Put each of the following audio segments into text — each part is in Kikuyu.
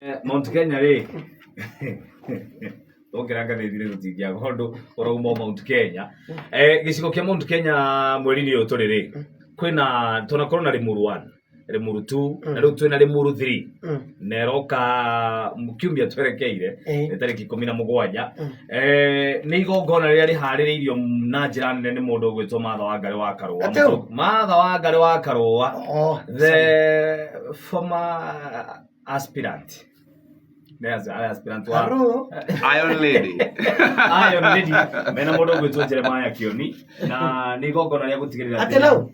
Mount Kenya rĩ, twokĩra ngathĩti-inĩ tũtingĩaga ũndũ ũrauma o Mount Kenya. Gĩcigo kĩa Mount Kenya mweri-inĩ ũyũ tũrĩ rĩ, kwĩna twanakorwo na Limuru 1, Limuru 2, na rĩu twĩna Limuru 3. Na ĩroka kiumia twerekeire, nĩ tarĩki 17. Nĩ igongona rĩrĩa rĩharĩrĩirio na njĩra nene nĩ mũndũ ũgwĩtwo Martha Wangari wa Karũa. Atĩ ũ? Martha Wangari wa Karũa, Oh, the former aspirant. Nĩ aspirant wa Hello. Iron Lady. Iron Lady mena mũndũ ũgwĩtwo Jeremiah Kioni na nĩ igongona rĩa gũtigĩrĩra Atĩ nau?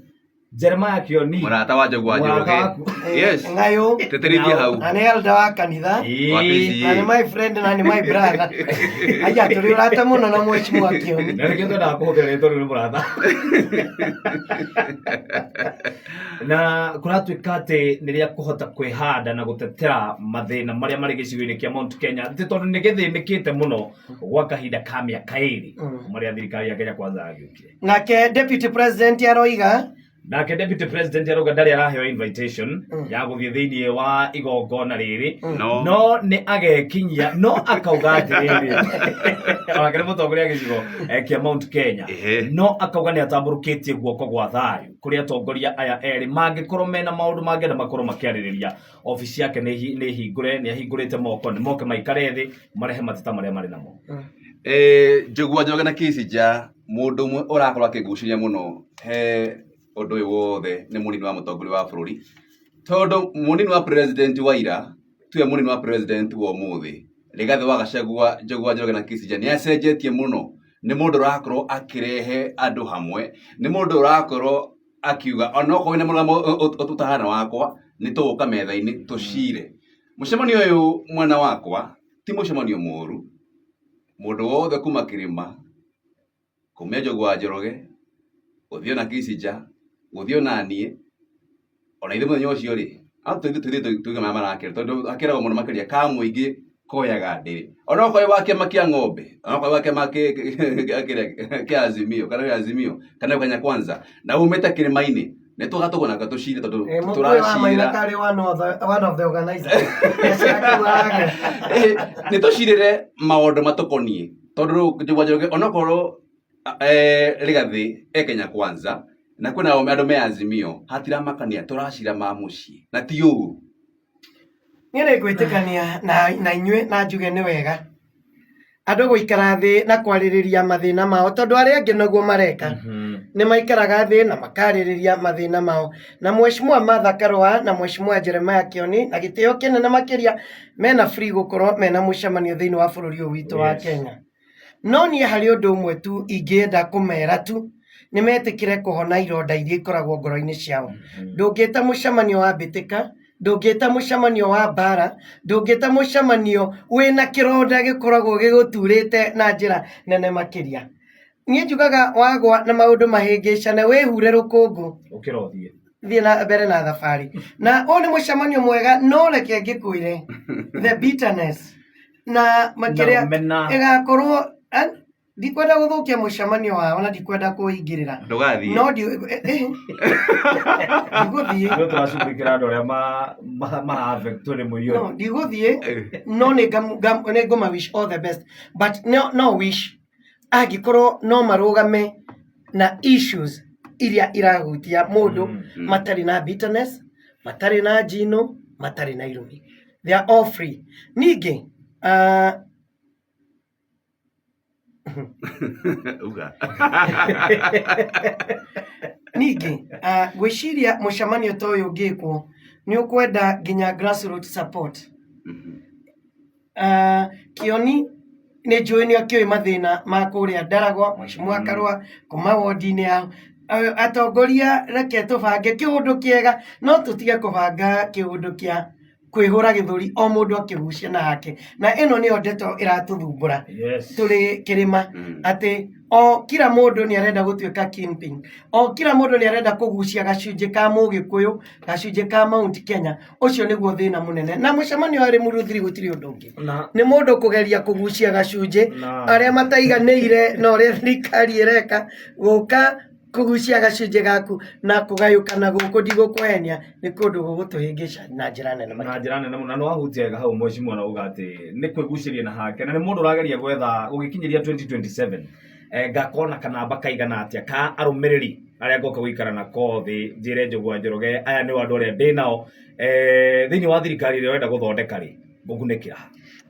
Jeremiah Kioni. Mũrata wa Njogu wa Mũrata Njoroge. waku. Yes. Ng'ayũ. Tĩtĩrithia hau. Na nĩ elder wa kanitha. Ĩĩ. Wa PCEA. Na nĩ my friend na nĩ my brother. Aya tũrĩ ũrata mũno na mheshimiwa Kioni. Na nĩkĩo twendaga kũhũthĩra rĩtwa rĩu nĩ mũrata. Na kũratuĩka atĩ nĩ rĩa kũhota kwĩhanda na gũtetera mathĩna marĩa marĩ gĩcigo-inĩ kĩa Mount Kenya atĩ tondũ nĩ gĩthĩnĩkĩte mũno gwa kahinda ka mĩaka 2 kuma rĩrĩa thirikari ya Kenya Kwanza yagĩũkire. Nake deputy president aroiga. Nake deputy president arauga ndarĩ araheo invitation ya gũthiĩ thĩinĩ wa igongona rĩrĩ. No. No nĩ agekinyia, no akauga atĩrĩrĩ, onake nĩ mũtongoria gĩcigo kĩa Mount Kenya. No akauga nĩ atambũrũkĩtie guoko gwa thayũ kũrĩ atongoria aya erĩ mangĩkorwo mena maũndũ mangĩenda makorwo makĩarĩrĩria. Obici yake nĩ hingũre, nĩ ahingũrĩte moko, nĩ moke maikare thĩ marehe mateta marĩa marĩ namo. Njogu wa Njoroge na Kĩcinja, mũndũ ũmwe ũrakorwo akĩngucĩrĩria mũno he ũndũ ũyũ wothe nĩ mũnini wa mũtongoria wa bũrũri, tondũ mũnini wa president wa ira tiwe mũnini wa president wa ũmũthĩ. Rigathĩ wa Gachagua, Njogu wa Njoroge na Kĩcinja nĩ acenjetie mũno, nĩ mũndũ ũrakorwo akĩrehe andũ hamwe, nĩ mũndũ ũrakorwo akiuga onokorwo wĩna mũrũgamo ũtahana wakwa, nĩ tũgũka metha-inĩ tũcire. Mũcemanio ũyũ mwena wakwa ti mũcemanio mũru, mũndũ wothe kuma kĩrĩma, kumia Njogu wa Njoroge, gũthiĩ ona Kissinger, gũthiĩ ona niĩ, ona ithuĩ mũthenya ũcio rĩ, no tũthiĩ tũthiĩ tuge marĩa marakĩra tondũ hakĩragwo mũno makĩria ka mũingĩ koyaga ndĩrĩ. Onokorwo wĩ wa kĩama kĩa ng'ombe, onokorwo wĩ wa kĩama kĩa Azimio, kana wĩ Azimio, kana wĩ Kenya Kwanza, na umĩte kĩrĩma-inĩ, nĩ tũga tũgũnanga tũcire tondũ Mũkũyũ wa Maina tũracira. tarĩ one of the organizers. Nĩciakuaga. Nĩ tũcirĩre maũndũ matũkoniĩ tondũ rĩu Njogu wa Njoroge onokorwo Rigathĩ e Kenya Kwanza na kwĩna andũ me Azimio hatiramakania tũracira ma mũciĩ na ti ũru. Niĩ nĩ ngwĩtĩkania na inyuĩ na njuge nĩ wega andũ gũikara thĩ na kwarĩrĩria mathĩna mao tondũ arĩa angĩ noguo mareka. Nĩ maikaraga thĩ na makarĩrĩria mathĩna mao. Na Mheshimiwa Martha Karũa na Mheshimiwa Jeremiah Kioni na gĩtĩo kĩnene makĩria mena free gũkorwo mena mũcemanio thĩinĩ wa bũrũri ũyũ witũ wa Kenya. No niĩ harĩ ũndũ ũmwe tu ingĩenda kũmera tu, nĩ metĩkĩre kũhona ironda iria ikoragwo ngoro-inĩ ciao. Ndũngĩta mũcemanio wa mbĩtĩka, ndũngĩta mũcemanio wa mbara, ndũngĩta mũcemanio wĩna kĩronda gĩkoragwo gĩgũturĩte na njĩra nene makĩria. Niĩ njugaga wagwa na maũndũ mahĩngĩcane wĩhure rũkũngũ. Ũkĩra ũthiĩ. Thiĩ na mbere na thabarĩ. Na ũyũ nĩ mũcemanio mwega no reke ngĩkwĩre the bitterness na makĩria Rũmena. ĩgakorwo ndikwenda gũthũkia mũcemanio wao na ndikwenda kũingĩrĩra. Ndũgathiĩ. No ndigũthiĩ. Nĩ tũracugurikĩra andũ arĩa mara-affectwo nĩ mũiyũro. No, ndigũthiĩ, no nĩ ngũma wish all the best. But no wish angĩkorwo no marũgame na issues iria irahutia mũndũ matarĩ na bitterness, matarĩ na njino, matarĩ na irumi. They are all free. Ningĩ, Uga. Ningĩ, ngwĩciria mũcemanio ta ũyũ ũngĩkwo nĩ ũkwenda nginya grassroots support. Kĩoni nĩ njũĩ nĩ akĩũĩ mathĩna ma kũrĩa Ndaragwa, Mheshimiwa Karũa, kuma wodi-inĩ yao. Atongoria reke tũbange kĩũndũ kĩega, no tũtige kũbanga kĩũndũ kĩa kwĩhũra gĩthũri o mũndũ akĩgucia na hake. Na ĩno nĩyo ndeto ĩratũthumbũra tũrĩ kĩrĩma, atĩ o kila mũndũ nĩ arenda gũtuĩka kingpin, o kila mũndũ nĩ arenda kũgucia gacunjĩ ka mũgĩkũyũ, gacunjĩ ka Mount Kenya. Ũcio nĩguo thĩna mũnene. Na mũcemanio wa Limuru 3 gũtirĩ ũndũ ũngĩ. Nĩ mũndũ kũgeria kũgucia gacunjĩ arĩa mataiganĩire na ũrĩa thirikari ĩreka gũka. Kũgucia gacunjĩ gaku na kũgayũkana gũkũ ndigũkũhenia nĩ kũndũ gũgũtũhĩngĩca na njĩra nene na njĩra nene mũno. Na nĩ wahutia wega hau mheshimiwa na uga atĩ nĩ kwĩgucĩria na hake na nĩ mũndũ ũrageria gwetha gũgĩkinyĩria 2027 ngakorwo na kanamba kaigana atĩa ka arũmĩrĩri arĩa ngoka gũikara nako thĩ njĩre Njũgũa Njoroge aya nĩo andũ arĩa ndĩ nao thĩinĩ wa thirikari ĩrĩa ũrenda gũthondeka rĩ ngũgunĩkĩra.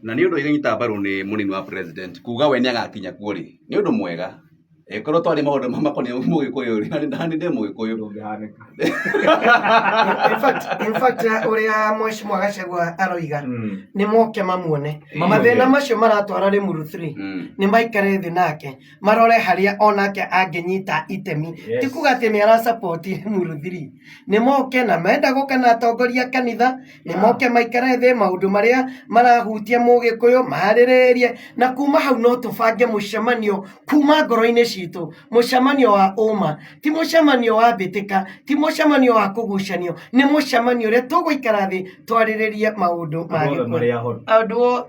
Na nĩ ũndũ ĩnyita mbaru nĩ mũnini wa president kuga we nĩ agakinya kuo rĩ nĩ ũndũ mwega. Ĩkorwo twarĩ maũndũ ma makoniĩ mũgĩkũyũ rĩ, na nĩ ndĩ mũgĩkũyũ. Ndũngĩhanĩka. In fact ũrĩa Mheshimiwa Gachagua aroiga nĩ moke mamuone. Mamuone. Mathĩna macio maratwara Limuru 3 nĩ maikare thĩ nake marore harĩa onake angĩnyita itemi. Ti kuga atĩ nĩ arasupport Limuru 3. Nĩ moke na menda gũka na atongoria a kanitha nĩ moke maikare thĩ maũndũ marĩa marahutia mũgĩkũyũ marĩrĩrie na kuma hau no tũbange mũcemanio kuma ngoro-inĩ citũ, mũcemanio wa ũma, ti mũcemanio wa mbĩtĩka, ti mũcemanio wa kũgucanio, nĩ mũcemanio ũrĩa tũgũikara thĩ twarĩrĩrie maũndũ ma Andũ othe gĩkũyũ. marĩ ahonu. Andũ o